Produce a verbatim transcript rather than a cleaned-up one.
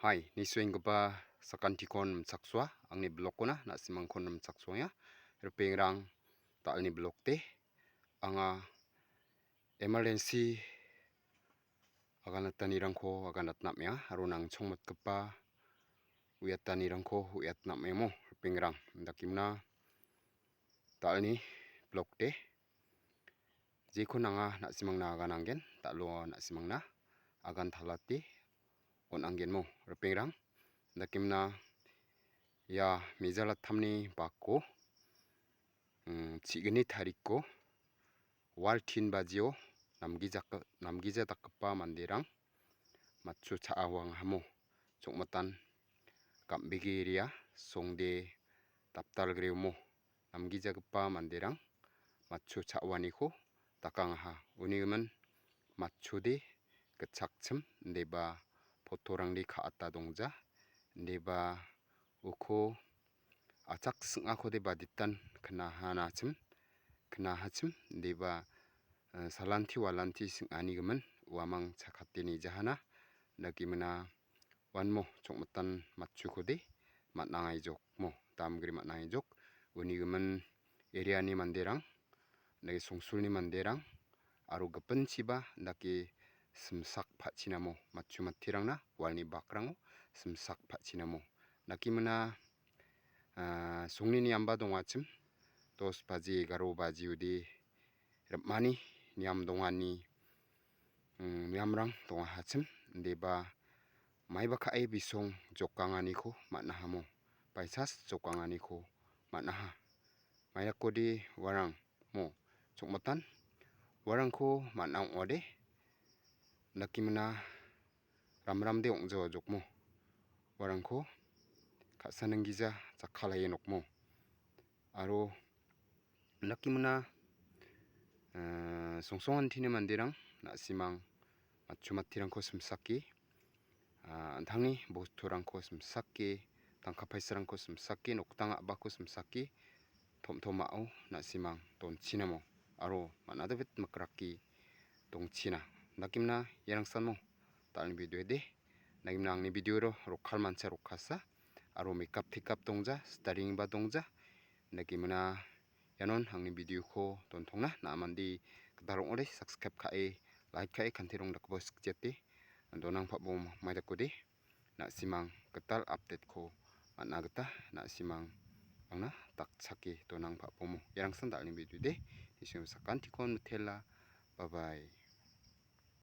Hai, nisoenggipa sakantikon nimchaksoa, angni blogkona na·simangkon nimchaksoenga. Ripengrang, da·alni blogde anga emergency aganatanirangko aganatna am·enga aro nangchongmotgipa uiatanirangko uiatna am·emo, ripengrang. Indakemna da·alni blogde jeko nanga na·simangna agananggen, da·alo na·simangna agan talate on·anggenmo, ripengrang. Indakemna ia mejalatamni bako, mm, chi·gni tariko wal tin bajio namgijak-, namgija dakgipa manderang matchu cha·awangahamo, chongmatan gam·bege ria, songde dapdalgreomo namgijagipa manderang matchu cha·waniko dakangaha. Uni gimin matchode gitchakchim, indeba potorangde ka·ata dongja, indeba uko achak sing·akode baditan knahanachim, knahachim, indeba, eh, salanti walanti sing·ani gimin uamang chakateni jahana, indakemna uanmo chongmatan matchukode man·angaijokmo, damgri man·angaijok. Uni gimin area-ni manderang, indake songsulni manderang, aro gipinchiba indake simsak pa·chinamo, matchu mattirangna walni bakrango simsak pa·chinamo. Indakemna, ah, songni niamba dongachim, dos baji, egaro bajiode rim·ani niam dongani, mm, niamrang dongahachim, indeba maiba ka·e bisong jokanganiko man·ahamo, baisas jokanganiko man·aha. Maidakode uarang mo, chongmatan uarangko man·a ong·ode, indakemna ramramde ong·jaojokmo, uarangko ka·sananggija jakkalaie nokmo. Aro indakemna, eh, songsongantini manderang na·simang matchu mattirangko simsake, ah, an·tangni bosturangko simsake, tangka paisarangko simsake, noktang a·bako simsake, tom·tomao na·simang donchinamo aro man·adobit mikrake dongchina. Indakemna iarangsanmo da·alni video de. Indakemna angni video-ro rokal mancha rokasa aro makeup tekap dongja, styling-ba dongja. Indakemna ianon angni video-ko dontongna, na·a mande gital ong·ode subscribe ka·e, like ka·e, kantirong dakgipa sikjete donangpabo maidakode. Na·simang gital update-ko man·a gita na·simang angna dakchake donangpabomo. Iarangsan da·alni video de. Nisim sakantikon mitela. Bye bye.